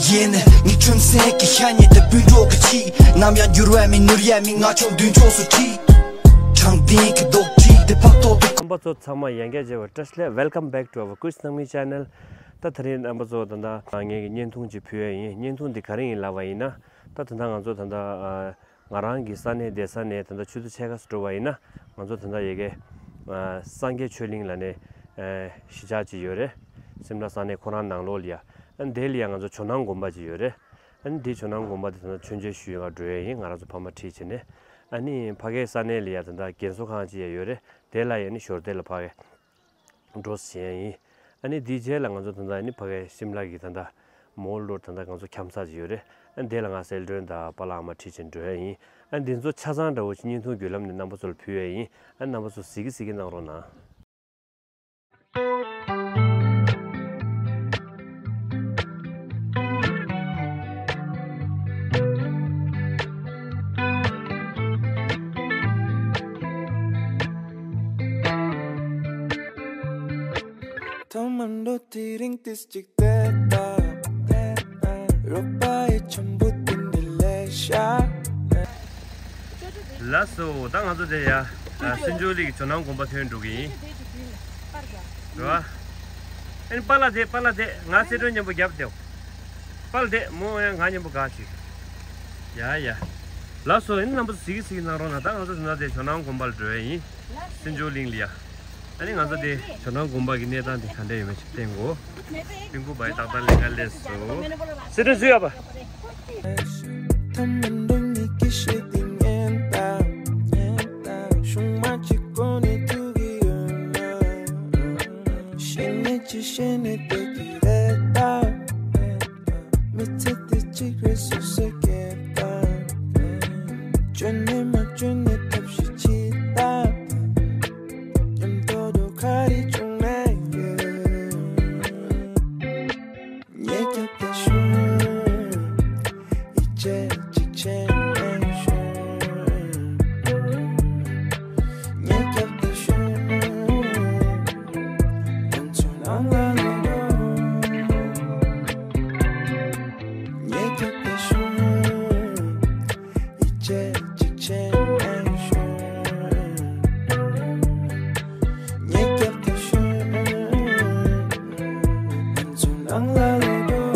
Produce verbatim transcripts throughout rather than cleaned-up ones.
ཡིན། ངའི་ཁྱིམ་སེང་གི་ཤ་ཉེ་དུ་སྤུན་གྲོགས་ཀྱི་ཆེད། ནམ་ཡང་འགྱུར་བ་མེད་ནོར་ཡ་མེད། ང་ཆོ་མདུན་ཕྱོགས་སུ་ཁྲིད། དྲང་བདེན་གྱི་རྡོག་ཁྲིད་དེ་ཕབ་ཐོག་ཏུ། རྣམ་པ་ཚོ་ཚང་མ་ཡང་བསྐྱར་མཇལ་བར་བཀྲ་ཤིས་བདེ་ལེགས། Welcome back to our Kush Nangmi channel. ད་དེ་རིང་རྣམ་པ་ཚོ་ད་ལྟ་ངེད་ཀྱི་བརྙན་ཐུང་ཅིག་ཕུལ་ཡ་ཡིན། བརྙན་ཐུང་འདི་ག་རེ་ཡིན་ལབ་པ་ཡིན་ན། ད་ད་ལྟ་ང་ཚོ་ད་ལྟ་ང་རང་གི་ས་གནས་བསྡད་ས་ནས་ད་ལྟ་ཆུ་ཚོད་ཕྱེད་ཀ་ཙམ་འགྲོ་བ་ཡིན་ན། ང་ཚོ་ད་ལྟ་ཡ་གི་ཨ་སངས་རྒྱས་ཆོས་གླིང་ལབ་ནས་ཨ་གཞིས་ཆགས་ཅིག་ཡོད་རེད། སིམ་ལ་ས་གནས་ཁོ་རང་ནང་ལོགས་ལ་ཡ། ཨ་ནི་དེ་ལ་ཡ་ང་ཚོ་ཇོ་ནང་དགོན་པ་ཅིག་ཡོད་རེད། ཨ་ནི་དེ་ཇོ་ནང་དགོན་པ་དེ་ད་ལྟ་མཆོད་མཇལ་ཞུ་ཡ་འགྲོ་ཡ་ཡིན། ང་རང་ཚོ་ཕ་མ་ཁྲིད་བྱས་ནས། ཨ་ནི་ཕ་གའི་ས་གནས་ལ་ཡ་ད་ལྟ་རྒན་གསོ་ཁང་ཅིག་ཡ་ཡོད་རེད། དེ་ལ་ཡ་ནི་ཞོར་དེ་ལ་ཕ་གའི་འགྲོ་བྱས་ཡིན། ཨ་ནི་དེའི་རྗེས་ལ་ང་ཚོ་ད་ལྟ་ཨ་ནི་ཕ་གའི་སིམ་ལ་གི་ད་ལྟ་མོལ་ལོར་ད་ལྟ་ང་ཚོ་འཁྱམ་ས་ཅིག་ཡོད་རེད། ཨ་ནི་དེ་ལ་ང་གསལ་སྒྲོན་དང་པཱ་ལགས་ཨ་མ་ཁྲིད་བྱས་འགྲོ་ཡ་ཡིན། ཨ་ནི་འདི་ཚོ་ཆ་ཚང་འདྲ་བོ་ཅིག་བརྙན་ཐུང་བརྒྱུད་ལམ་ནས་རྣམ་པ་ཚོ་ལ་ཕུལ་ཡ་ཡིན། ཨ་ནི་རྣམ་པ་ཚོ་གཟིགས་གཟིགས་གནང་རོགས་གནང་། ཐོག་མར་འགྲོ་དུས་རིང་ཏིས་གཅིག་དེ་ལྟ། རོགས་པ་ཡི་འཆམ་པོ་དེ་འདྲ་ལས་ཤ། ལགས་སོ། ད་ང་ཚོ་དེ་ཡ་ཨ་སྲིན་ཇོ་གླིང་ཇོ་ནང་དགོན་པ་ཐོན་འགྲོ་གི་ཡིན། རེད་བ། ཨ་ནི་པཱ་ལགས་དེ་པཱ་ལགས་དེ་ང་གསལ་སྒྲོན་མཉམ་པོ་རྒྱབ་བསྡད། པཱ་ལགས་དེ་མོ་ཡང་ང་མཉམ་པོ་དགའ་ཞིག་ཡ་ཡ། ལགས་སོ། ཨ་ནི་རྣམ་པ་ཚོ་གཟིགས་གཟིགས་གནང་རོགས་གནང་། ད་ང་ཚོ་དེ་ན་དེ་ཇོ་ནང་དགོན་པ་ལ་འགྲོ་ཡ་ཡིན། སྲིན་ཇོ་གླིང་ལ་ཡ། ཨ་ནི་ང་ཚོ་དེ་ཇོ་ནང་དགོན་པ་གི་གནས་སྟངས་དེ་ག་འདྲ་ཡོད་མེད་ཅིག་བསྟན་གོ། སྤུན་ཀུ་བའི་ཏག་ཏག་ལས་ཀ་ལས་སོ། གསལ་སྒྲོན་བཟོས་ཡོད་པ། མི་ཚེ་འདི་གཅིག་རེད་སུ་ཟེར་གྱི་དང་། བཅོས་ནས་མ་བཅོས་ནས་ཐབས་ཤེས་ཅི་ལྟ། མཉམ་དུ་འགྲོ་ག་རེ་བྱུང་ན་ཡོད། ངས་སྐྱབས་དེ་ཞུ། ཡིད་ཆེས་གཅིག་བྱས་ནས་ཞུ། ངས་སྐྱབས་དེ་ཞུ། ང་ཚོ་ནང་ལ་ལོག་འགྲོ། ངས་སྐྱབས་དེ་ཞུ། ཡིད་ཆེས་གཅིག་བྱས་ནས་ཞུ། ངས་སྐྱབས་དེ་ཞུ། ང་ཚོ་ནང་ལ་ལོག་འགྲོ།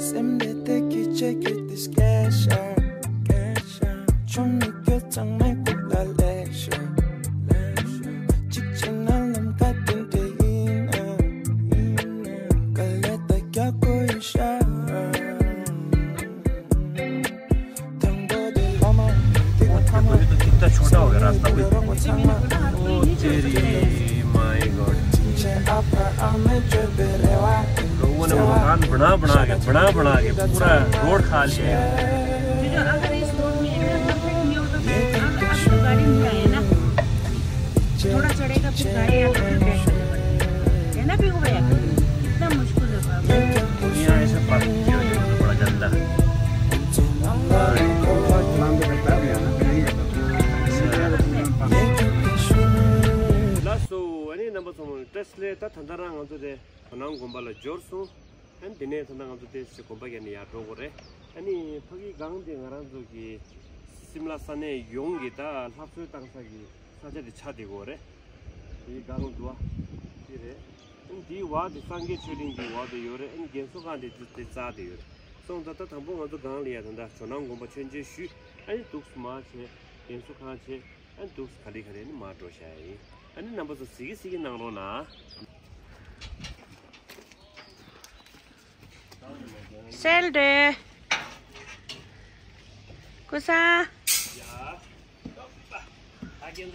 སེམས་འདི་དེ་གི་ཆེ་གི་དེ་སྐད་ཤར། ཆུང་མི་སྐྱོ་ཚང་མའི་ཁུག་ལ་ལས་ཤར། གཅིག་བྱས་ན་ལམ་ཁ་དེ་འདྲ་ཡིན་ན། དཀའ་ལས་ད་རྒྱག་དགོས་ཡོད་ཤག་དང་པོ་དེ་བླ་མ། དེ་ག་ཐ་མ། དེ་ད་ཆོ་འདྲ་བའི་ར་ས་བའི་ཁོ་ཚང་མ། Oh, Jerry, my God. ཅིག་བྱས་ཨ་ཕ་ཨ་མས་བཅོས་པའི་རེ་བ། लोगों ने मकान बना बना के, बना बना के पूरा रोड खा लिया। अगर इस रोड में इतना परफेक्ट नहीं होता, फिर हम, हम तो गाड़ी नहीं आए ना। थोड़ा चढ़ेगा, फिर गाड़ी आके फिर बैठ जाएगा। है ना पीकू भैया? इतना मुश्किल है बाबा। दुनिया ऐसे पार्क किया हुआ है, तो बड़ा गंदा। ལགས་སོ། ཨ་ནི་རྣམ་པ་ཚོ་བཀྲ་ཤིས་བདེ་ལེགས། ད་ད་ལྟ་རང་ང་ཚོ་དེ་ཇོ་ནང་དགོན་པ་ལ་འབྱོར་སོང་། ཨ་ནི་དེ་ནས་ད་ལྟ་ང་ཚོ་དེ་སི་དགོན་པ་བརྒྱབ་ནས་ཡར་འགྲོ་དགོས་རེད། ཨ་ནི་ཕ་གི་སྒང་དེ་ང་རང་ཚོ་གི་སིམ་ལ་ས་གནས་ཡོངས་ཀྱི་ད་ལྷ་གསོལ་བཏང་ས་གི་ས་ཆ་དེ་ཆགས་བསྡད་ཡོད་རེད། དེའི་སྒང་དུ་བ་དེ་རེད། ཨ་ནི་དེའི་བར་དེ་སངས་རྒྱས་ཆོས་གླིང་གི་བར་དུ་ཡོད་རེད། ཨ་ནི་རྒན་གསོ་ཁང་དེ་དེ་རྩ་དེ་ཡོད་རེད། སོང་ཙང་ད་དང་པོ་ང་ཚོ་སྒང་ལ་ཡ་ད་ལྟ་ཇོ་ནང་དགོན་པ་མཆོད་མཇལ་ཞུས། ཨ་ནི་འདུག་སེ་མར་བྱས་རྒན་གསོ་ཁང་བྱས། ཨ་ནི་འདུག་སེ་ག་ལེ་ག་ལེ་ནི་མར་འགྲོ་བཞག་ཡིན། ཨ་ནི་རྣམ་པ་ཚོ་གཟིགས་གི་གཟིགས་གི་གནང་རོགས་གནང་། གསལ་འདྲེ། ཀུ་ས། ཡ། दिल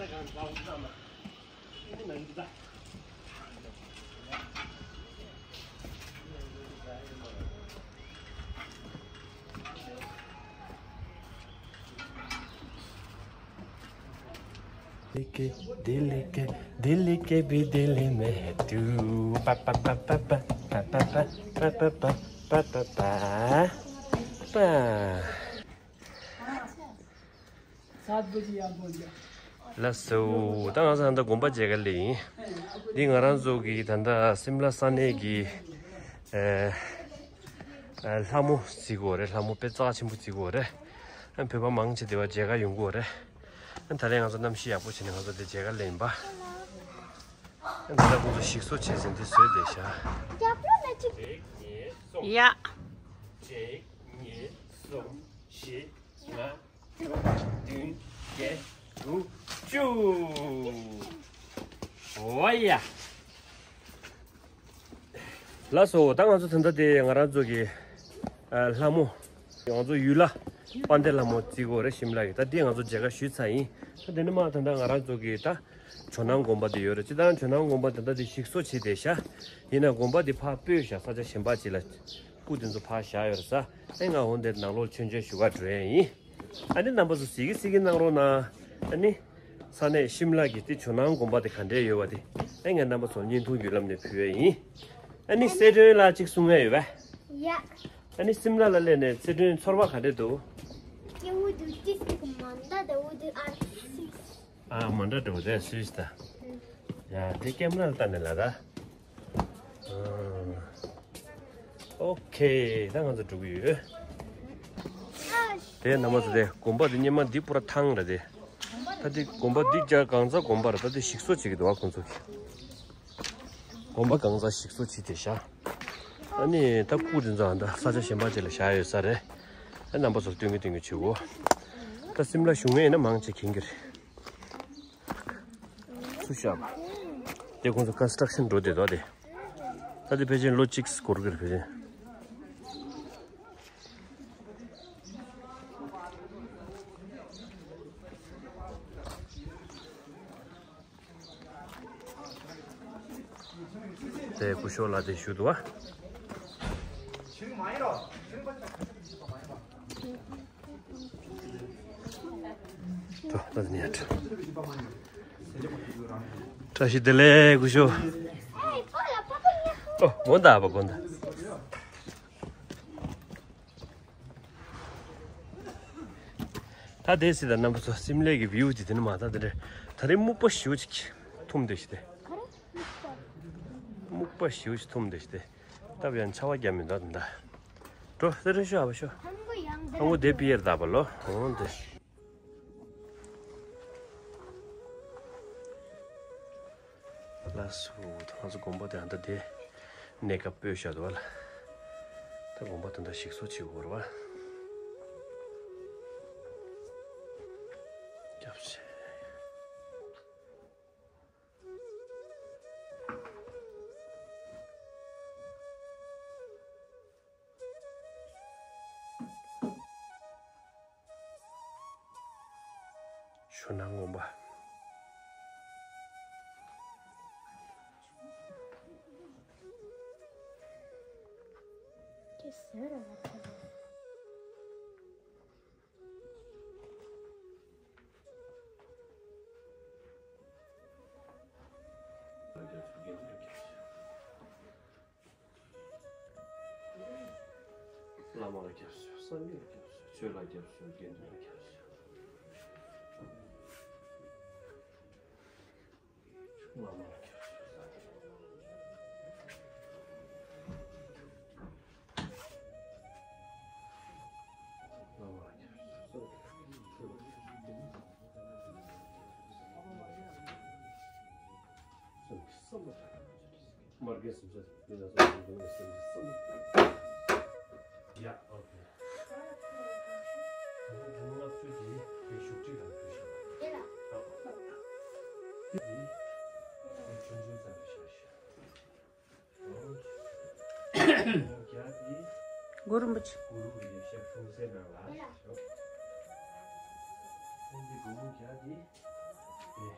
के, दिल के, दिल के भी दिल में है तू। पा, पा, पा। ལགས་སོ། ད་ང་ཚོ་ད་ལྟ་དགོན་པ་མཇལ་ག་སླེབས་ཡིན། འདི་ང་རང་ཚོ་གི་ད་ལྟ་སིམ་ལ་ས་གནས་ཀྱི་ཨ་ཨ་ལྷ་མོ་རྩིས་དགོས་རེད། ལྷ་མོ་དཔེ་རྩ་ཆེན་པོ་རྩིས་དགོས་རེད། ཨ་བོད་པ་མང་ཆེ་འདི་བ་མཇལ་ག་ཡོང་གི་ཡོད་རེད། ཨ་ད་རེས་ང་ཚོ་གནམ་གཤིས་ཡག་པོ་བྱས་ནས་ང་ཚོ་འདི་མཇལ་ག་སླེབས་ཡིན་པ། ཨ་ད་ལྟ་ཁོང་ཚོ་ཞིག་གསོ་བྱས་ཟིན་འདི་བཟོས་བསྡད་ཤག་ཡ། གཅིག་གཉིས་གསུམ་བཞི་ལྔ་དྲུག་བདུན་བརྒྱད་དྲུག་བཅུ། འོ་ཡ། ལགས་སོ། ད་ང་ཚོ་ད་ལྟ་དེ་ང་རང་ཚོ་གི་ཨ་ལྷ་མོ། ང་ཚོ་ཡུལ་ལྷ་དཔལ་ལྡན་ལྷ་མོ་རྩིས་དགོས་རེད། ཤིམ་ལ་གི། ད་དེ་ང་ཚོ་མཇལ་ཁ་ཞུས་ཚར་ཡིན། ད་དེ་ནས་མར་ད་ལྟ་ང་རང་ཚོ་གི་ད་ཇོ་ནང་དགོན་པ་དེ་ཡོད་རེད། སྤྱིར་བཏང་ཇོ་ནང་དགོན་པ་ད་ལྟ་དེ་ཞིག་གསོ་བྱས་བསྡད་ཤག་ཡིན་ན་དགོན་པ་དེ་ཕར་སྤོས་བཞག་ས་ཆ་གཞན་པ་ཅིག་ལ། སྐུ་དེ་ཚོ་ཕར་བཞག་ཡོད་རེད་ས། ཨེ་ང་འོ་འདིར་ནང་ལོགས་མཆོད་མཇལ་ཞུ་ག་འགྲོ་ཡ་ཡིན། ཨ་ནི་རྣམ་པ་ཚོ་གཟིགས་ཀྱི་གཟིགས་ཀྱི་གནང་རོགས་གནང་། ཨ་ནི་ས་གནས་ཤིམ་ལ་གི་དེ་ཇོ་ནང་དགོན་པ་དེ་ག་འདྲས་ཡོད་པ་དེ་ཨེ་ང་རྣམ་པ་ཚོར་བརྙན་ཐུང་བརྒྱུད་ལམ་ནས་ཕུལ་ཡ་ཡིན། ཨ་ནི་གསལ་སྒྲོན་ལགས་གཅིག་གསུང་ཡ་ཡོད་པས། ཡ། ཨ་ནི་སིམ་ལ་ལ་སླེབས་ནས་གསལ་སྒྲོན་ཚོར་བ་ག་འདྲས་འདུག་སྐྱེ་བོ་དུ་ཏིས་ཀྱི་མ་འདའ་དེ་འོ་དུ་ཨ་སིས། ཨ་མ་འདྲ་འགྲོ་དེ་སུས་ད། ཡ་དེ་ཀེམ་ར་ལ་ལྟ་ནས་ལ་ད། ཨོ་ཁེ། ད་ང་ཚོ་འགྲོ་གི་ཡོད། དེ་རྣམ་པ་ཚོ་དེ་དགོན་པ་དེ་སྙེ་མ་འདི་པུ་ར་ཐང་ར་དེ། ད་དེ་དགོན་པ་འདི་རྒྱ་གང་ཚ་དགོན་པ་ར། ད་དེ་ཞིག་གསོ་བྱེད་ཀྱི་འདུག་བ་ཁོང་ཚོ་གི། དགོན་པ་གང་ཚ་ཞིག་གསོ་བྱེད་དེ་བཞག་ཨ་ནི་ད་སྐུ་དེ་ཚོ་ཨ་ད་ས་ཆ་གཞན་པ་ཅིག་ལ་བཞག་ཡོད་ས་རེད། ཨ་རྣམ་པ་ཚོར་སྟོན་གི་སྟོན་གི་བྱེད་གོ། ད་སིམ་ལ་བཞུགས་མཁན་ཡིན་ན་མང་ཆེ་མཁྱེན་གི་རེད། སུ་ཤ་བ། དེ་ཁོང་ཚོ་ཀོན་སི་ཊྲག་ཤན་འགྲོ་བསྡད་འདུག་དེ། ད་དེ་ཕལ་ཆེར་ལོ་གཅིག་འགོར་གི་རེད་ཕལ་ཆེར། དེ་སྐུ་ཞབས་ལགས་དེ་བཞུགས་འདུག་བ། ཏོ་ད་ནི་ཡ་བཀྲ་ཤིས་བདེ་ལེགས་སྐུ་ཞབས། ཨོ་དགོན་བདག་པ་དགོན་བདག་ད་དེ་སྲིད་ད་རྣམ་པ་ཚོ་སིམ་ལའི་གི་བིའུ་དེ་དེ་ནི་མ་ད་དེ་འདྲ་ད་རེས་སྨུག་པ་ཞེ་པོ་ཅིག་འཐུམ་བསྡད་ཤི་སྟེ། སྨུག་པ་ཞེ་པོ་ཅིག་འཐུམ་བསྡད་ཤི་སྟེ། སྟབས་ཡང་ཆར་པ་བརྒྱབ་མི་འདུག་ད། འགྲོ་ཟེར་རེ་ཤོ་ཨ་བ་ཤོ། ཨ་ངོ་དེ་པི་ཡར་ད་བ་ལོ་འོང་དེ། ལགས་སོ། ད་ང་ཚོ་དགོན་པ་དེ་ཨ་ད་དེ་གནས་སྐབས་སྤོས་བཞག་འདུག་བ་ལ། ད་དགོན་པ་དེ་འདྲ་ཞིག་གསོ་བྱེད་དགོས་རེད་བ། སྐྱབས་ཆེ། ཇོ་ནང་དགོན་པ། བླ་མ་ལ་སྐྱབས་སུ་མཆིའོ། སངས་རྒྱས་ལ་སྐྱབས་སུ་མཆིའོ། ཆོས་ལ་སྐྱབས་སུ་མཆིའོ། དགེ་འདུན་ལ་སྐྱབས་སུ་མཆིའོ། བླ་མ་ལ་སྐྱབས་སུ་མཆིའོ། སངས་རྒྱས་ལ་སྐྱབས་སུ་མཆིའོ། བླ་མ་ལ་སྐྱབས་སུ་མཆིའོ། སངས་རྒྱས་ལ་སྐྱབས་སུ་མཆིའོ། མར་གྱི་སེམས་ཅན་མི་ལ་སོགས་པའི་སེམས་ཅན་གསུམ། ཡ། ཨོ་ཁེ། ད་ནི་ལྔ་བཅུ་དེ་དེ་བཞུགས་ཁྲི་ལ་ཕུལ་ཞིང་། ཨོ། དེ་དེ་ཆུང་ཆུང་ཙམ་དུ་བཞག་ཤིང་། ཨོ། བརྒྱ་དེ་གུ་རུ་རིན་པོ་ཆེ། གུ་རུ་ཡེ་ཤེས་ལྷུང་བཟེད་ནང་ལ་བཞག་ཨོ། དེ་དེ་སྒོར་མོ་བརྒྱ་དེ། དེ།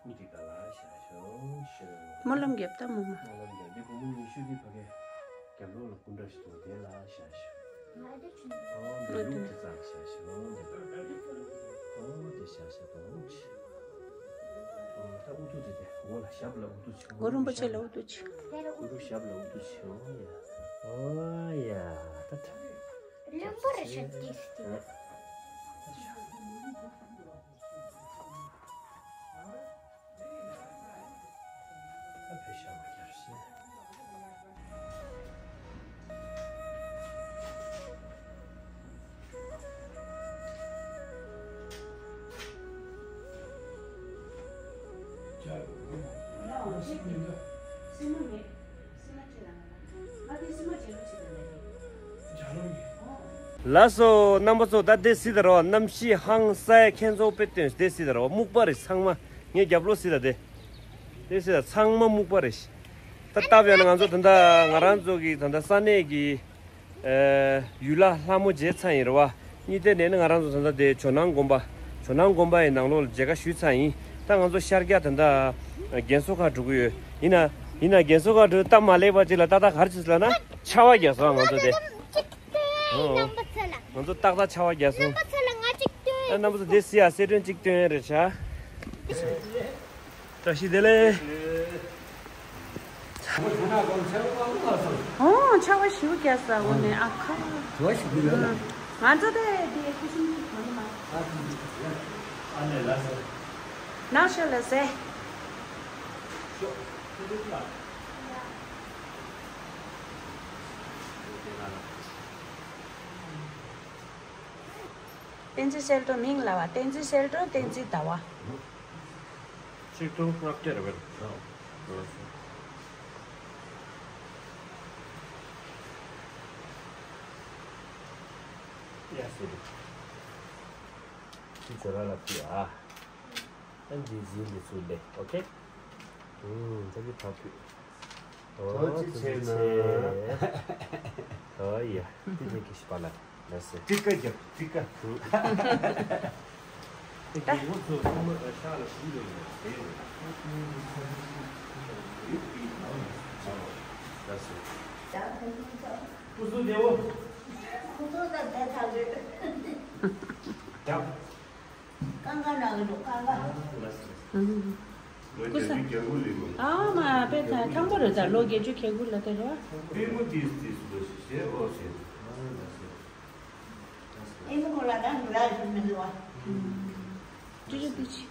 དབུ་འདི་ག་ལ་བཞག་ཤོག་ཤོག་སྨོན་ལམ་རྒྱབ་ད་མོ་མ། སྨོན་ལམ་རྒྱབ་དེ་བུ་མོ་ཉི་ཤུ་གི་ཕ་གི་རྒྱབ་ལོགས་ལ་སྐུ་འདྲ་ཞིག་འདུག་དེ་ལ་བཞག་ཤོག་ཨོ་འདི་ལུག་དེ་ཙག་བཞག་ཤོག་འདི་ལ། ཨོ་དེ་བཞག་ཤོག་དང་། ཨོ་ད་དབུ་ཐུག་དེ་དེ་འོ་ལ་ཞབས་ལ་དབུ་ཐུག་ཅིག་གུ་རུ་རིན་པོ་ཆེ་ལ་དབུ་ཐུག་ཅིག་གུ་རུ་ཞབས་ལ་དབུ་ཐུག་ཅིག་ཨོ་ཡ། ཨོ་ཡ་ད་ད། རིན་པོ་རེ་ཤ་ཏིས་ཏི། ལགས་སོ་རྣམ་པ་ཚོ། ད་དེ་སྲིད་ད་རོ། གནམ་གཤིས་ཧང་སངས། ཁྱེད་ཚོ་དཔེ་སྟོན་དེ་སྲིད་ད་རོ། སྨུག་པ་རེད་ཚང་མ། ངའི་རྒྱབ་ལོགས་སྲིད་ད་དེ། དེ་སྲིད་ད་ཚང་མ་སྨུག་པ་རེད། ད་སྟབས་ཡག་ན་ང་ཚོ་ད་ལྟ་ང་རང་ཚོ་གི་ད་ལྟ་ས་གནས་ཀྱི་ཨ་ཡུལ་ལྷ་ལྷ་མོ་མཇལ་ཚར་ཡིན་རེད་བ། གཉིས་དེ་ནས་ནི་ང་རང་ཚོ་ད་ལྟ་དེ་ཇོ་ནང་དགོན་པ། ཇོ་ནང་དགོན་པ་ཡི་ནང་ལོགས་ལ་མཇལ་ཁ་ཞུས་ཚར་ཡིན། ད་ང་ཚོ་ཤར་རྒྱག་ད་ལྟ་རྒན་གསོ་ཁང་འགྲོ་གི་ཡོད། ཡིན་ན་ཡིན་ན་རྒན་གསོ་ཁང་འགྲོ་སྟབས་མ་ལེགས་པ་ཅིག་ལ་ཏག་ཏག་ག་རེ་བྱས་ལབ་ན་ཆར་པ་བརྒྱབ་སོང་ང་ཚོ་དེ། ཨོ། རྣམ་པ་ཚོ་ལ། ང་ཚོ་ཏག་ཏག་ཆར་པ་བརྒྱབ་སོང་། རྣམ་པ་ཚོ་ལ་ང་གཅིག་སྟོན། ཨ་རྣམ་པ་ཚོ་དེ་སྲིད་ཡ་གསལ་སྒྲོན་གཅིག་སྟོན་རེད་ཤག་བཀྲ་ཤིས་བདེ་ལེགས། ཨོ་ཆར་པ་ཞེ་པོ་བརྒྱབ་ས་འོ་ནས་ཨ་ཁ། བ་ཞིག་གི་ཡོད་ལ། ང་ཚོ་དེ་དེ་སྐུ་གསུམ་གྱི་གོ་ནི་མ། ཨ་ནེ་ལ་སེ། ནག་ཤོད་ལ་སེ། ཤོ། ཁྱེད་ཚོ་ལ། བསྟན་འཛིན་གསལ་སྒྲོན་མིང་ལབ་པ། བསྟན་འཛིན་གསལ་སྒྲོན། བསྟན་འཛིན་ཟླ་བ། ཆིག་སྟོང་ལྔ་བརྒྱ་རེད་པས། ཡ་སེ་རེད། ཅི་ཚོད་ར་ལ་ཕུལ་ཨ། ཨ་འདི་ཟིན་འདི་ཚུར་ལེ། ཨོ་ཁེ། ཨུམ། ད་འདི་ཕར་ཕུལ། ཨོ་ཐུགས་རྗེ་ཆེ། ཨོ་ཡ། ཏི་ཏི་ཀི་ཤི་པ་ལ་ལ་སེ། ཏི་ཀ་རྒྱབ་ཏི་ཀ། ཏི་ཀ་ངོ་ཚོ་ཚང་མ་ཤག་ལ་ཞུ་ལོ་ཡོད་དེ། ལ་སེ། སྐུ་གཟུགས་བདེ་བོ། སྐུ་གཟུགས་ད་བདེ་ཐག་རེད། རྒྱབ། ཀང་ཀང་ནང་གི་འདུག་ཀང་ཀང་། ཨ་མ་དཔེ་ཐང་པོ་རེད། ད་ལོ་བརྒྱད་ཅུ་གྱ་དགུ་ལ་དེ་རེད་བ། པུས་མོ་ཏིས་ཏིས་ལོ་ཞིག་ཞེས་ཨོ་ཞེས། ཨེ་མོ་ཁོ་ལ་ད་འགྲོ་ཡ་ཞིག་མི་འདུག་བ། ཅི་རེད་འདི་ཅི།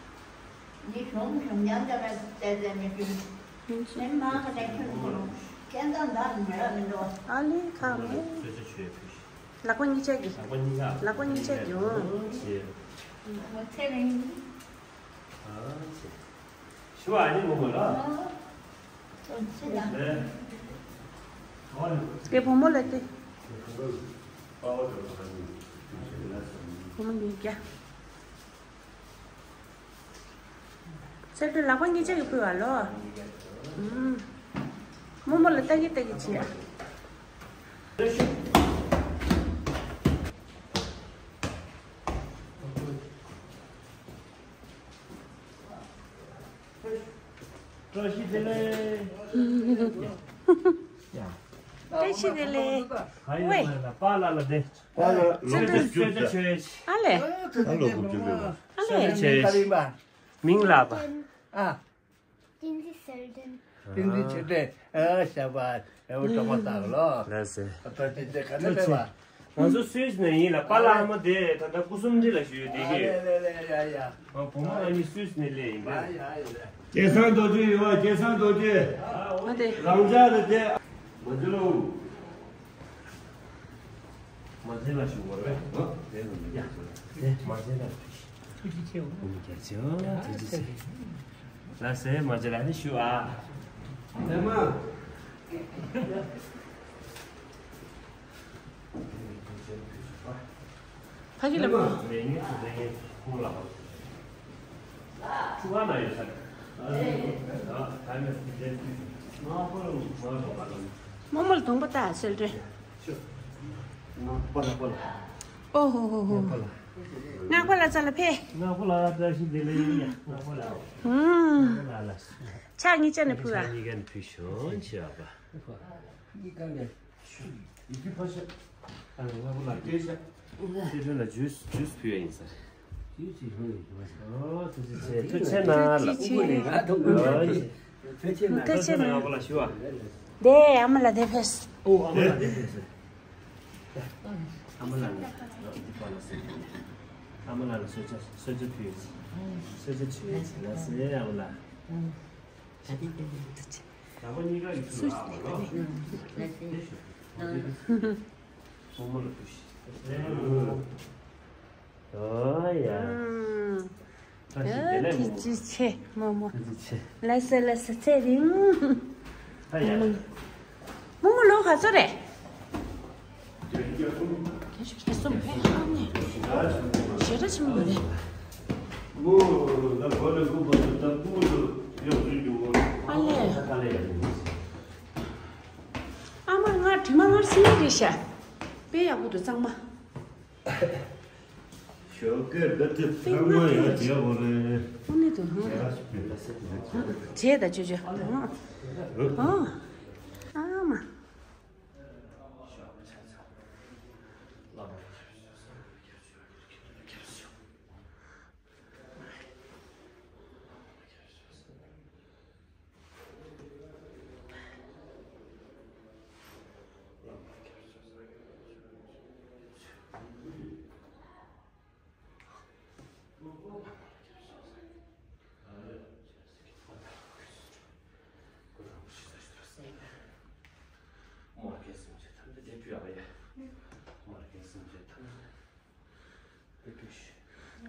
འདི་གཞོང་གཞོང་རྐྱང་རྐྱང་ལ་བལྟས་བལྟས་མི་ཤེས། མི་མང་ག་ནས་ཁྱོད་ཁོ་ལོ་སྐད་གདངས་འདང་མི་རག་མི་འདུག་བ། ཨ་ལི་ཁ་མེད། ལག་པ་གཉིས་ཆ་གི། ལག་པ་གཉིས་ཆ་གི་འོང་། ཞུ་བ་ཨ་ནི་མོ་མོ་ལ། དེ་བུ་མོ་ལ་དེ། བུ་མོ་གཉིས་ཀྱ། ཚེ་སྟོད་ལག་པ་གཉིས་ཆ་གི་ཕུལ་བ་ལོ། ཨུམ། རྨོ་མོ་ལ་ལྟ་གི་ལྟ་གི་བྱེད་ཨ། བཀྲ་ཤིས་བདེ་ལེགས། བཀྲ་ཤིས་བདེ་ལེགས། ཝེ། པཱ་ལགས་ལ་བདེ། པཱ་ལགས་ལོ་དགུ་བཅུ་ད། ཨ་ལེ། ཨ་ལོ་དགུ་བཅུ་ལོ། ཨ་ལེ། མིང་ལ་པ། ཨ། བསྟན་འཛིན་གསལ་སྒྲོན། བསྟན་འཛིན་ཆོས་སྒྲོན། ཨ་ཞབས་པ། ཨ་བུ་གྲོགས་པོ་དག་ལོ། ལགས་སེ། ཨ་ད་དེ་དེ་ག་ནས་ལེན་པ། ང་ཚོ་སུད་སི་ནས་ཡིན་ལ། པཱ་ལགས་ཨ་མ་དེ་ད་ལྟ་སྐུ་གསུམ་འདི་ལ་བཞུགས་ཡོད་དེ་གི། ལེ་ལེ་ལེ་ཡ་ཡ། ཨ་བུ་མོ་ང་གཉིས་སུད་སི་ནས་སླེབས་ཡིན་པས། ཡ་ཡ་ཡ། སྐལ་བཟང་རྡོ་རྗེ་ཡོད་པ། སྐལ་བཟང་རྡོ་རྗེ། ཨ་དེ། རང་ཅག་རེད་དེ། མ་འཛུལ་ལོ། མ་འཛུལ་ལ་ཞུ་བར་བས། ཨ་དེ་ནི་མ་འཛུལ་ལ། མ་འཛུལ་ལ། ཐུགས་རྗེ་ཆེ། ཐུགས་རྗེ་ཆེ། ཐུགས་རྗེ་ཆེ། ལགས་སེ། མ་འཛུལ་ལ་ནི་ཞུ་ཨ། ཨེ་མ། ཕ་གི་ལ། རྨོ་མོ་ལ་གདོང་པ་ལྟ་གསལ་སྒྲོན། ཨོ་ཧོ་ཧོ་ཧོ། སྔགས་པ་ལགས་རྩ་ལ་ཕེབས། སྔགས་པ་ལགས་བཀྲ་ཤིས་བདེ་ལེགས་ཡིན། སྔགས་པ་ལགས། ཧུམ། སྔགས་པ་ལགས་ལ། ཕྱག་གཉིས་ཀ་ནས་ཕུལ་བ། ཕྱག་གཉིས་ཀ་ནས་ཕུལ་ཤོག་མཆོད་པ། གཉིས་ཀ་ནས། ཡི་གེ་ཕར་བཞག་ཨ་ནི་སྔགས་པ་ལགས་ཕར་བཞག་སེ་ཁྲོན་ལ་ཇུས་ཇུས་ཕུལ་ཡ་ཡིན་ས་རེད། ཇུས་ཅིག་ཧུམ་ཡིན་ཟེར་བ་ཞིག་ཨོ་ཐུགས་རྗེ་ཆེ། ཐུགས་རྗེ་ཆེ་གནང་ལགས། ཐུགས་རྗེ་ཆེ། ཨོ་ཐུགས་རྗེ་ཆེ་གནང་། ཐུགས་རྗེ་ཆེ་གནང་། སྔགས་པ་ལགས་ཞུ་བ། དེ་ཨ་མ་ལགས་དེ་ཕེབས། ཨོ་ཨ་མ་ལགས་དེ་ཕེབས་ཟེར། ཨ་མ་ལགས་ནས་འདི་པ་ལ་ཟེར། ཨ་མ་ལགས་ལ་གསོལ་ཇ་གསོལ་ཇ་ཕུལ་ཡོད། གསོལ་ཇ་ཕུལ་ཡོད་ལགས་སེ་ཨ་མ་ལགས། ད་པ་གཉིས་ཀ་གི་ཚུལ་ལ་ལགས་ལགས། ཨོ་མ་ལ་ཕུལ་ཤིག་ཨོ་ཡ། ཨུམ། ཐུགས་རྗེ་ཆེ་རྨོ་མོ། ཐུགས་རྗེ་ཆེ། ལགས་སོ་ལགས་སོ། ཚེ་རིང་། ཨ་ཡ། རྨོ་མོ་ལོ་ག་ཚོད་རེད། བརྒྱད་ཅུ་གྱ་གསུམ། བརྒྱད་ཅུ་གྱ་གསུམ་ཕེབས་ཧ་ནས། ཞེ་དྲག་ཆེན་པོ་རེད། ཨ་ལས། ཨ་མ་ང་དྲི་མ་ངར་སེ་རེད་ཤག་དཔེ་ཡག་པོ་འདུག་གཙང་མ། ཞོགས་ཀས་བདུད་རྩི་ཚང་མ་ཡང་བྱས་པ་རེད། དངོས་གནས་དུ་ཧང་། བྱས་ད་ཅོ་ཅོ། ཨ་མ།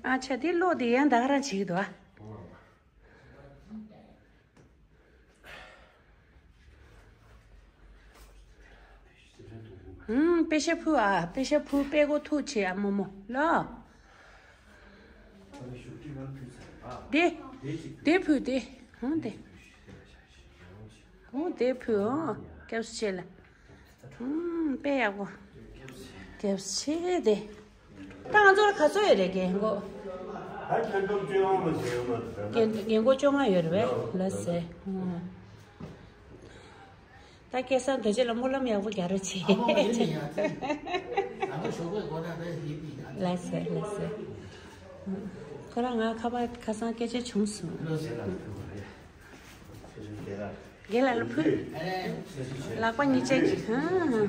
ཨ་ཆ་དེ་ཀློག་དེ་ཡང་ད་ག་རང་བྱེད་ཀྱི་འདུག་ཨ། ཨུམ། དཔེ་ཤ་ཕུལ་ཨ། དཔེ་ཤ་ཕུལ། དཔེ་མགོ་ཐུག་བྱེད་ཨ་རྨོ་མོ་ལོ། དེ། དེ་ཕུལ་དེ། ཧུང་དེ། ཧུང་དེ་ཕུལ་ཨོ། སྐྱབས་སུ་མཆི་ལ། ཨུམ། དཔེ་ཡག་པོ། སྐྱབས་སུ་མཆི་དེ། ད་ང་ཚོར་ག་ཚོད་ཡོད་རེད་རྒན་གོག་ད་ཁྱོད་ཚོ་བཅོ་ལྔ་མ་བྱས་ཡོད་མ་རེད། རྒན་རྒན་གོག་བཅོ་ལྔ་ཡོད་རེད་པས། ལགས་སེ། ཨུམ། ད་སྐལ་བཟང་རྡོ་རྗེ་ལ་སྨོན་ལམ་ཡག་པོ་རྒྱག་རོགས་བྱེད། ལགས་སེ་ལགས་སེ། ཁོ་རང་ང་ཁ་པར་ཁ་སང་སྐད་ཆ་བྱུང་སོང་། རྒན་ལགས་ལ་ཕུལ། ལག་པ་གཉིས་ཅན་གྱི་ཧང་།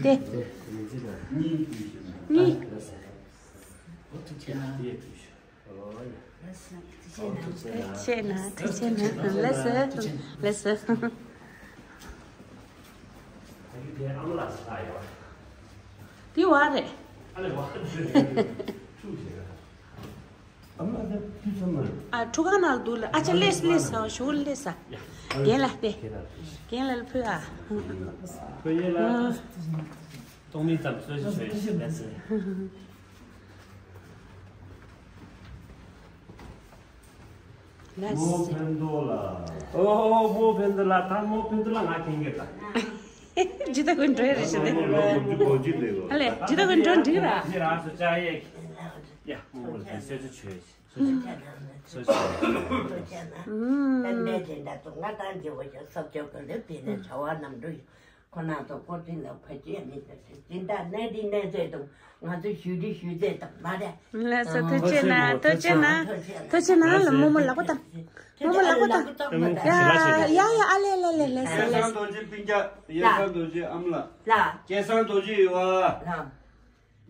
དེ། གཉིས། ཐུགས་རྗེ་གནང་། ཐུགས་རྗེ་གནང་། ཐུགས་རྗེ་གནང་། ལགས་སོ། ལགས་སོ། དེ་བ་རེད། ཨ་ཁྲུ་གང་ནང་འདུག་ལ། ཨ་ཅག་ལས་ལས་ས་ཞུ་ལས་ས། རྒན་ལགས་དེ། རྒན་ལགས་ལ་ཕུལ་ཨ། ཕུལ་ཡས་ལ། གཏོང་མི་ཙམ་གསོལ་ཞིག་ཞུ་ཡས་ཞིག་ལས་ས། རྨོ་ཕན་ཐོགས་ལ། ཨོ་རྨོ་ཕན་ཐོགས་ལ། ད་རྨོ་ཕན་ཐོགས་ལ་ང་ཁེངས་ཀྱི་ད། ཇི་ལྟ་ཀུན་འགྲོ་རེ་ཞིག་རེད། ཨ་ལས་ཇི་ལྟ་ཀུན་འགྲོ་འགྲིག་ར། ཇི་རང་སུ་ཅག་ཡེ། ཡ་རྨོ་མོ་ལ་གསོལ་ཇ་མཆོད། གསོལ་ཇ་མཆོད། གནས་དེ་འདྲ་ཚོ་ང་ཏང་རྗེ་བོ་ཞིག་སོབ་ཆོག་གི་ལེབ་དེ་ནས་བྱ་བ་རྣམས་འགྲུབ་ཡོད། ཁོ་ན་ཚོ་སྐོར་ཐིན་ལ་ཕ་ཆེ་མི་ཚེ་ཟིན་ད་གནས་འདི་གནས་ཚེ་དང་ང་ཚོ་ཞུ་འདི་ཞུ་ཚེ་དང་མ་རེད། ལགས་སོ། ཐུགས་རྗེ་གནང་། ཐུགས་རྗེ་གནང་། ཐུགས་རྗེ་གནང་། ལ་རྨོ་མོ་ལག་པ་བཏང་། རྨོ་མོ་ལག་པ་བཏང་། ཡ་ཡ་ཡ། ཨ་ལེ་ལེ་ལེ་ལེ་ལེ། སྐལ་བཟང་རྡོ་རྗེ་སྤུན་ཀྱག་ཡེ་བཟང་རྡོ་རྗེ་ཨ་མ་ལགས། ལགས། སྐལ་བཟང་རྡོ་རྗེ་ཡོད་ཨ། ལགས།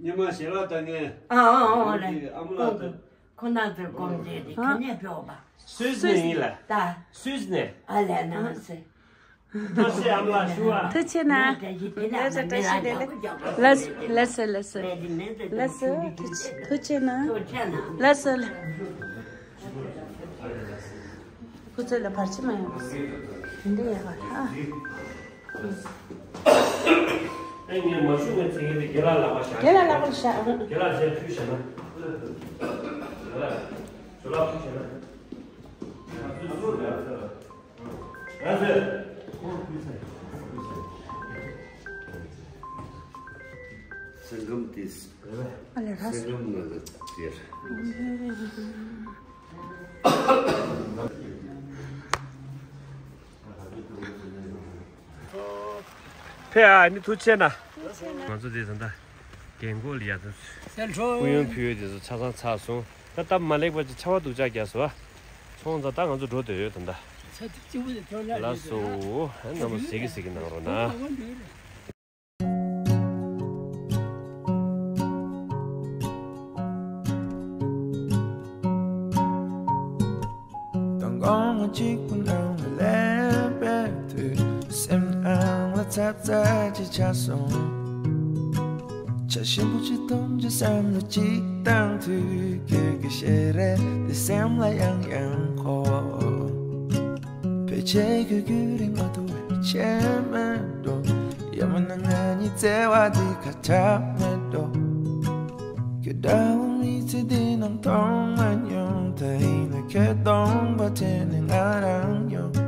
ཉི་མ་ཞལ་ལག་ལྟ་མཁན། ཨ་ཨ་ཨ་རེད། ཨ་མ་ལགས་ལྟ། ཁོ་ན་ཚོའི་སྐོར་རེད་དེ་ག་ནས་ཕེབས་པ། སུད་སི་ནས་ཡིན་ལ། ད། སུད་སི་ནས། ཨ་ལས་ན་སེ། ཐུགས་རྗེ་ཆེ་ཨ་མ་ལགས་ཞུ་བ། ཐུགས་རྗེ་གནང་། ལགས་སོ། ལགས་སོ། ལགས་སོ། ལགས་སོ། ལགས་སོ། ཐུགས་རྗེ་ཆེ། ཐུགས་རྗེ་གནང་། ལགས་སོ། ཁོ་ཚོ་ལ་བར་ཆད་མ་ཡོང་། དེ་འདྲ་ཡག་པ་ཨ། ཨེ་ངས་མ་ཞུ་ངས་ཚིག་ངན་དེ་རྒན་ལགས་ལག་པ་བཞག་རྒན་ལགས་ལག་པ་བཞག་རྒན་ལགས་རྗེས་ཕུལ་བཞག་ན། རྒན་ལགས་ཇོ་ལགས་ཕུལ་བཞག་ན། ང་ཚོས། ཁོང་ཕུལ་ཚེ། སེང་སྐམ་དེ། ཨ་ལས་ར། སེང་སྐམ་ནང་ལ་དེར། ཕེ་ཨ་ནི་ཐུགས་ཆེ་ན། ང་ཚོ་དེ་ད་ལྟ་རྒན་གོག་ལ་ཡ་ད་སྐུ་ཡོན་ཕུལ་ཡོད་དེ་ཚོ་ཆ་ཚང་ཚར་སོང་། ད་སྟབས་མ་ལེགས་པ་ཅིག་ཆར་པ་སྡུག་ཅག་རྒྱག་སོང་ཨ། སོང་ཙང་ད་ང་ཚོ་འགྲོ་འདོད་ཡོད་ད་ད། ལགས་སོ། ཨ་རྣམ་པ་གཟིགས་གི་གཟིགས་གི་གནང་རོགས་གནང་། མདང་དགོང་ང་གཅིག་པུ་ནང་ལ་སླེབས་པའི་དུས། སེམས་ནང་ལ་ཚབ་ཚབ་ཅིག་ཆགས་སོང་། ཆར་ཞིམ་པོ་ཅིག་འཐུང་བྱས་བསམ་བློ་ཅིག་བཏང་དུས། ཁྱོད་ཀྱི་ཞལ་རས་དེ་སེམས་ལ་ཡང་ཡང་འཁོར། ཕལ་ཆེར་ཁྱོད་རྒྱུན་རིང་མ་ཐུབ་པའི་ཆད་མེད་འགྲོ། ཡང་མིན་ན་ང་གཉིས་བརྩེ་བ་འདི་ཁ་གྲག་མེད་འགྲོ། ཁྱོད་འདྲ་བོ་མི་ཚེ་འདི་ནང་མཐོང་མ་མྱོང་། ད་ཡིན་ན་ཁྱོད་སྟོང་པ་དྲན་ནས་ང་རང་ཡོང་།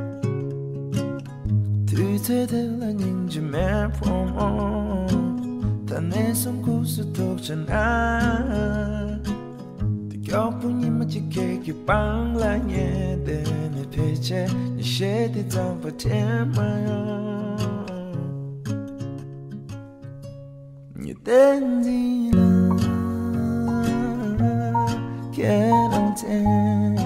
དུས་ཚོད་དེ་ལ་སྙིང་རྗེ་མེད་ཕོ་མོ། ད་ནས་བཟུང་ཁུག་སུ་ཐུག་བྱ་ན། དེ་མགྱོགས་པོ་ཉི་མ་གཅིག་ཁྱེད་ཀྱི་པང་ལ་ཉལ་བསྡད་ནས། ཕལ་ཆེར་ཉི་ཤེལ་དེ་ཙམ་པ་དྲན་མ་ཡོང་། ཉི་ཟླ་འདི་ལ་ཁྱེད་རང་དྲན།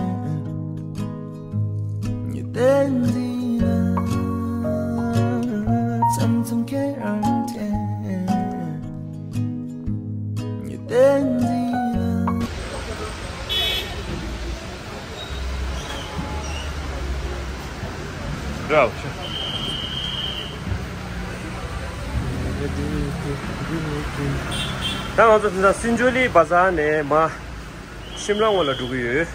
ཉི་ཟླ་འདི་ལ་མཚམས་མཚམས་ཁྱེད་རང་དྲན། ཉི་ཟླ་འདི་ལ། འདྲ་བ་ཆེ། ད་ང་ཚོ་དེང་སང་སྲིན་ཇོ་ལི་བ་ཛར་ནས་མར་ཤིམ་ལ་ངོས་ལ་འགྲོ་གི་ཡོད།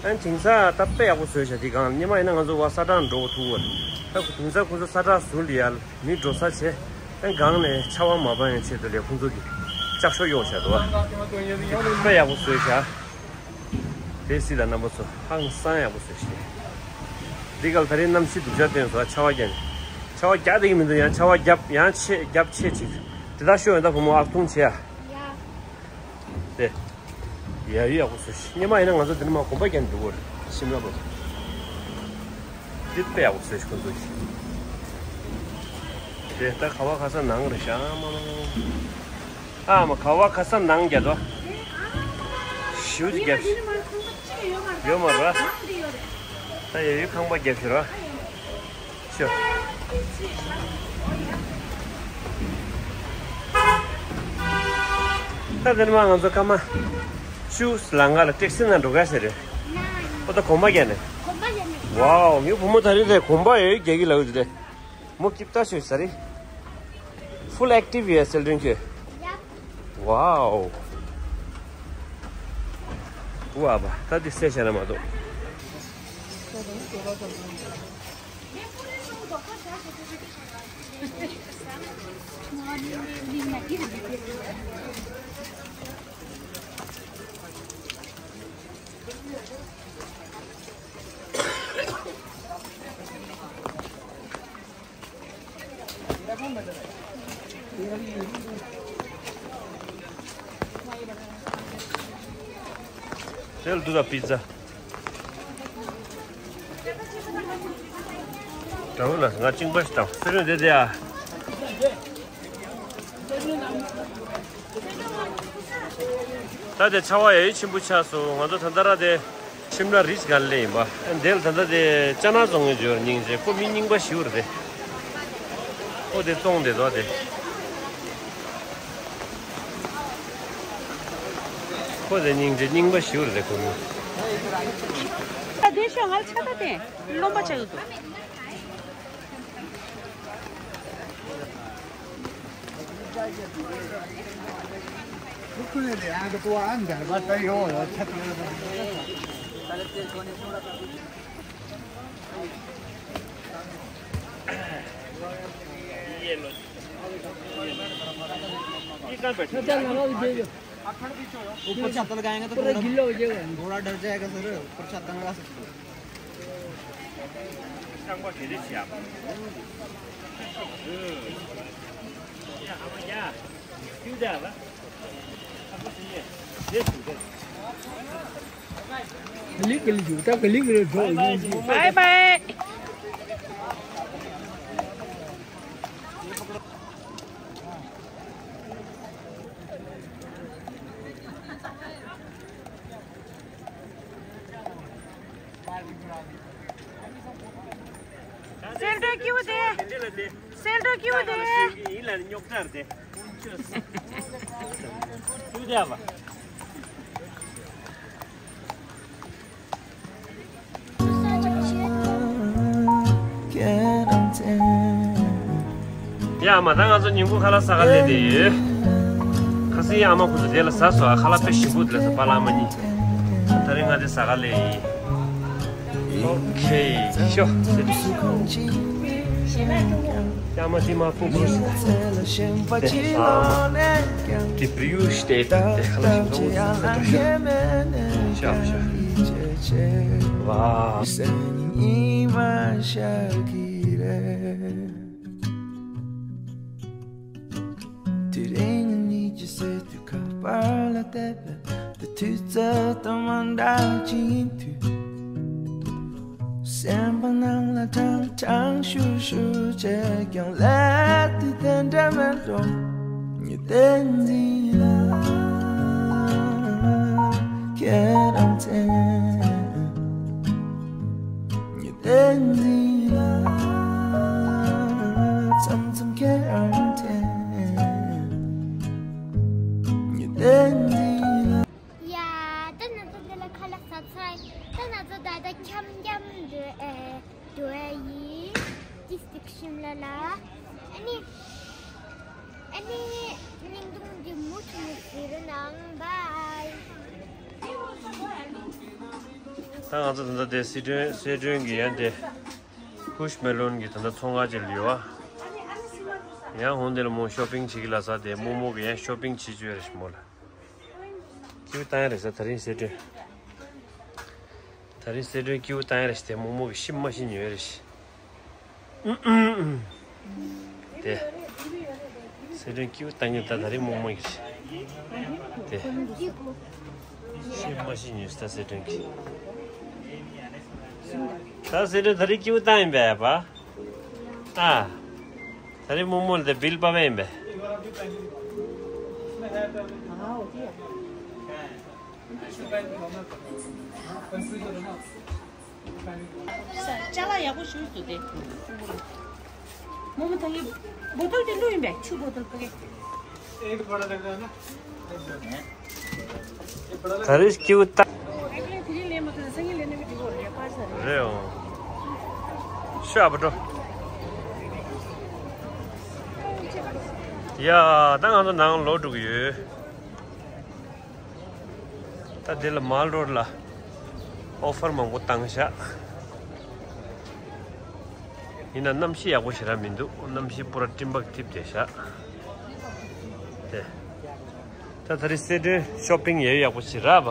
ཨ་ནི་དེང་སང་ད་དཔེ་ཡག་པོ་བཟོས་ཤག་དེ་སྒང་ཉི་མ་ཡིན་ན་ང་ཚོ་བ་ས་ཁྲ་འགྲོ་གི་ཐུག་པ། ད་དེང་སང་ཁོ་ཚོ་ས་ཁྲ་ཟུར་ལ་ཡར་མི་འགྲོ་ས་བྱས། ཨ་ནི་སྒང་ནས་ཆར་པ་མ་སྦང་ཡང་ཆེད་དུ་ལས་ཁོང་ཚོ་གི་ལྕགས་ཤོག་གཡོགས་བཞག་འདུག་བ། དཔེ་ཡག་པོ་བཟོས་ཤག་དེ་སྲིད་ལ་རྣམ་པ་ཚོ་ཧང་སང་ཡག་པོ་བཟོས་ཤག་འདི་ག་ལ་ད་རེས་གནམ་གཤིས་སྡུག་ཅག་སྟོན་སོང་། ཆར་པ་བརྒྱབ་ནས། ཆར་པ་རྒྱག་བསྡད་ཀྱི་མི་འདུག་ཡང་ཆར་པ་བརྒྱབ་ཡང་ཆེ་རྒྱབ་ཆེ་ཅིག་དེ་དག་ཤོད་ཡོང་ད་བུ་མོ་ཨག་ཐུང་བྱེད་ཡ། དེ། ཡ་ཡུ་ཡག་པོ་བཟོས་ཤག་སྔོན་མ་ཡིན་ན་ང་ཚོ་འདི་ནས་མར་གོམ་པ་རྒྱག་ནས་འགྲོ་གི་རེད། ཤིམ་ལ་པ། འདི་དཔེ་ཡག་པོ་བཟོས་ཤག་ཁོ་ཚོ་གིས། དེ་ད་ག་བ་ག་ས་ནང་རེད་ཤག་མ་མ་མ། ཨ་མ་ག་བ་ག་ས་ནང་རྒྱག་དོ། ཞུ་རྒྱབ། ཡོད་མ་རེད། ད་ཡ་ཡུ་ཁང་པ་རྒྱབ་ཤི་ར། ཤོ། ད་དེ་ནས་མར་ང་ཚོ་སྐར་མ་བཅུ་ལང་ཀ་ལ་ཊེག་སི་ནང་འགྲོ་ག་ཟེར་རེད། ཨོ་ད་གོམ་པ་རྒྱག་ནས། ཝའོ་ངའི་བུ་མོ་ད་རེས་དེ་གོམ་པ་ཡོད་རྒྱག་གི་ལབ་ཡོད་དེ། མོ་སྐྱིད་པོ་ཞིག་ཟ་རེད། ཧྥུལ་ཨེག་ཊིབ་ཡོད་སེལ་ཏྲིན་ཁྱོད། ཝའོ། ཝ་བ་ད་འདི་སེ་བྱས་ན་མ་གཏོགས། དེ་ལ་འདུག་ད་པི་ཛ། དྲང་ལ་ང་གཅིན་པ་ཞིག་དྲང་སེ་རུ་འདི་དེ་ཨ། ད་དེ་ཆར་པ་ཡ་ཡུ་ཆེན་པོ་ཆགས་སོང་། ང་ཚོ་ད་ལྟ་ར་དེ་ཤིམ་ལ་རིཇ་ག་ལ་ཡིན་པ། ཨ་འདི་ལ་ད་ལྟ་དེ་ཅ་ན་བཙོང་མཁན་ཅིག་ཡོད་རེད། སྙིང་རྗེ། ཁོ་མི་རྙིང་པ་ཞིག་རེད་དེ། ཁོ་དེ་བཙོང་བསྡད་འདུག་དེ། ཁོ་དེ་སྙིང་རྗེ་རྙིང་པ་ཞིག་རེད་དེ་ཁོ་མི། ད་དེ་ཤོག་ང་ལ་ཆ་ད་དེ་རློན་པ་ཆགས་ཀྱི་འདུག ऊपर छाता लगाएंगे तो पूरा गीला हो जाएगा, घोड़ा डर जाएगा सर। ऊपर छाता लगा सकते हो। ཁང་པ་ག་རེ་བྱེད་ཨ། ཡ་ཧ་མ་ཡ། ག་ལེ་ག་ལེ་འཇུག་ད་ག་ལེ་ག་ལེ་འགྲོ་ཡིན། བའི་བའི། སེལ་འགྲོ་ཀིའུ་དེ། སེལ་འགྲོ་ཀིའུ་དེ། ཡིན་ལ་རྙོག་དྲ་རེད་དེ། ཀིའུ་དེ་ཨ་བ། ཡ་མ་ད་ང་ཚོ་ཉིན་གུང་ཁ་ལག་ཟ་ག་སླེབས་བསྡད་ཡོད། ཁ་སང་ཨ་མ་ཁོ་ཚོ་དེ་ལ་ཟ་སོང་། ཁ་ལག་དཔེ་ཞིམ་པོ་འདུག་ལ་ཟ། པཱ་ལགས་ཨ་མ་གཉིས། ད་རིང་ང་དེ་ཟ་ག་སླེབས་ཡིན། ཨོ་ཁེ། ཤོ། ཨ་མ་དེ་མ་ཕུ་ཕུ་ཟ། དེ་བྲིས་ཡུལ་སྟེ་དེ་ཁ་ལག་ཞིམ་པོ་ཟ། ཤོ་ཤོ། ཝའོ། དེ་རིང་ཉིད་ཀྱི་སྲིད་དུ་ཁ་པར་ལ་བལྟས་པས། དེ་དུས་ཚོད་དང་མ་འདྲ་ཅིག་ཡིན་དུས། སེམས་པ་ནང་ལ་ཀྲང་ཀྲང་ཤུར་ཤུར་བྱས་ཀྱང་། སླེབས་དུས་དེ་འདྲ་མེད་འགྲོ། ཉི་ཟླའི་འཛིན་ལ་ཁྱེད་རང་མཚན། ཉི་ཟླའི་འཛིན་ལ་མཚམས་མཚམས་ཁྱེད་རང་དྲན། ཉི་ཟླའི་འཛིན་ལ། ཡ། ད་ང་ཚོ་འདི་ལ་ཁ་ལག་ཟ་ཚར། ད་ང་ཚོ་ད་ལྟ་འཁྱམ་འཁྱམ་འགྲོ་ཨེ་འགྲོ་ཡ་ཡིན། ཏིས་ཏིག་ཤིམ་ལ་ལ། ཨ་ནི། ཨ་ནི། བརྙན་ཐུང་འདི་མུ་མཐུད་ནས་གཟིགས་རོགས་གནང་། བཱའི། ད་ང་ཚོ་ད་ལྟ་དེ་སི་ཁྲོན་སི་ཁྲོན་གྱི་ཡན་དེ། སྐུ་ཤི་མེ་ལོན་གྱི་ད་ལྟ་ཚོང་ཁང་ཅིག་ལ་ཡོད་པ། ཡང་ཧོང་དེ་ལ་མོ་ཤོ་པིང་བྱེད་ཀྱི་ལ་ས་དེ་རྨོ་མོ་གི་ཡང་ཤོ་པིང་བྱེད་བཅུག་ཡ་རེད་ཤི་མོ་ལ། ཀིའུ་བཏང་ཡ་རེད་ས། ད་རིང་སི་ཁྲོན། ད་རིང་སི་ཁྲོན་ཀིའུ་བཏང་ཡ་རེད་ཤི། དེ་རྨོ་མོ་གི་ཤི་མ་ཤི་ཉོས་རེད་ཤི། དེ། སི་ཁྲོན་ཀིའུ་བཏང་ཉོ་ད་ད་རིང་རྨོ་མོ་གི་ཤི། དེ། ཤི་མ་ཤི་ཉོས་ཤི་ད་སི་ཁྲོན་གི། ད་སི་ཁྲོན་ད་རིང་ཀིའུ་བཏང་ཡིན་པས་པ། ཨ། ད་རིང་རྨོ་མོ་ལ་དེ་བིལ་པ་བས་ཡིན་པས། ཅ་ལག་ཡག་པོ་ཞིག་འདུག་སྟེ། རྨོ་མོ་ད་གིན་བོ་ཏོལ་དེ་བླུགས་ཡིན་པས། ཆུ་བོ་ཏོལ་ཕ་གི། ད་རེས་ཀིའུ་ད། རེད་འོང་། ཤ་བ་འགྲོ། ཡ། ད་ང་ཚོ་ནང་ལོག་འགྲོ་གི་ཡོད། ད་འདི་ལ་མལ་རོཌ་ལ་ཨོ་ཕར་མང་པོ་བཏང་ཤག་ཡིན་ན་གནམ་གཤིས་ཡག་པོ་ཞེ་དྲག་མི་འདུག་གནམ་གཤིས་པུ་ར་སྤྲིན་པ་འཐིབས་བསྡད་ཤག་དེ། ད་ད་རེས་སི་ཁྲོན་ཤོ་པིང་ཡག་ཡག་པོ་ཞེ་དྲག་པ།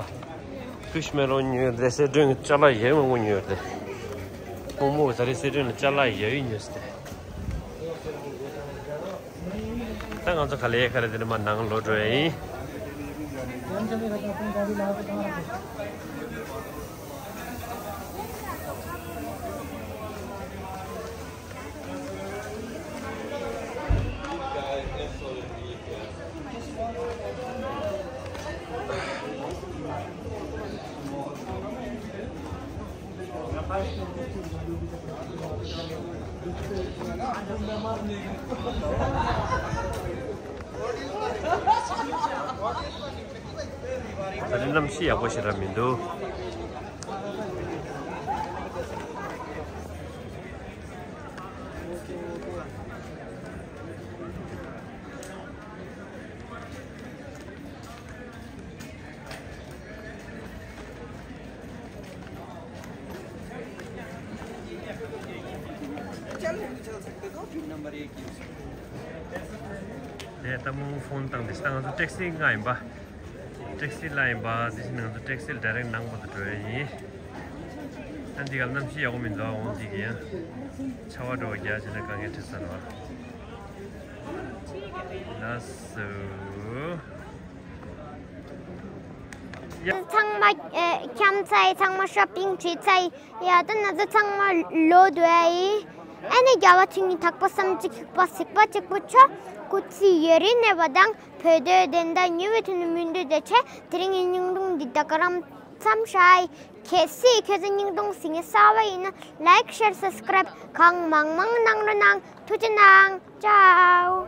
ཀུ་ཤི་མེ་ལོན་ཉོས་རེད། སི་ཁྲོན་གྱི་ཅ་ལག་ཡག་མང་པོ་ཉོས་རེད། རྨོ་མོ་ད་རེས་སི་ཁྲོན་ལ་ཅ་ལག་ཡག་ཡག་ཉོས་ཏེ། ད་ང་ཚོ་ག་ལེ་ག་ལེ་དེ་ནས་མར་ནང་ལོག་འགྲོ་ཡ་ཡིན། ད་རེས་གནམ་གཤིས་ཡག་པོ་ཞེ་དྲག་མི་འདུག་དེ་ལྟ་མོ་ཕོན་བཏང་དེ་ད་ང་ཚོ་ཊེག་སི་ལྔ་ཡིན་པ། ཊེག་སི་ལྔ་ཡིན་པ་དེ་བཞིན་ང་ཚོ་ཊེག་སི་ལ་ཌའི་རེག་ནང་བར་དུ་འགྲོ་ཡ་ཡིན། ཨ་འདི་ག་གནམ་གཤིས་ཡག་པོ་མི་འདུག་འོང་འདི་གི་ཡང་ཆར་པ་འགྲོ་བ་རྒྱག་བྱས་ན་དཀའ་ངལ་འཕྲད་ས་རེད་བ། ལགས་སོ། ཡ། ཚང་མ་ཨེ་འཁྱམ་ཚར་ཡི། ཚང་མ་ཤོ་པིང་བྱས་ཚར་ཡི། ཡ་ད་ན་ཚོ་ཚང་མ་ལོ་དུ་ཨ་ཡི། ཨ་ནི་རྒྱལ་བ་ཐུགས་ཉིད་དག་པ་བསམ་གཅིག་ཁྱུག་པ་གཟིགས་པ་གཅིག་པུ་མཆོག་སྐུ་ཚེ་ཡུན་རིང་གནས་པ་དང་བོད་དོན་བདེན་མཐའ་མྱུར་བའི་དོན་དུ་སྨོན་འདུན་དེ་ཆེ། དེ་རིང་གི་སྙིང་སྡུག་འདི་ད་ག་རང་མཚམས་བཞག་ཡི། གལ་སྲིད་ཁྱེད་ཚོ་སྙིང་སྡུག་གཟིགས་ངེས་གསར་པ་ཡིན་ན་ལའིཀ་ཤེར་སབ་སི་ཀ་རའིབ་གང་མང་མང་གནང་རོགས་གནང་། ཐུགས་རྗེ་གནང་། ཅའོ།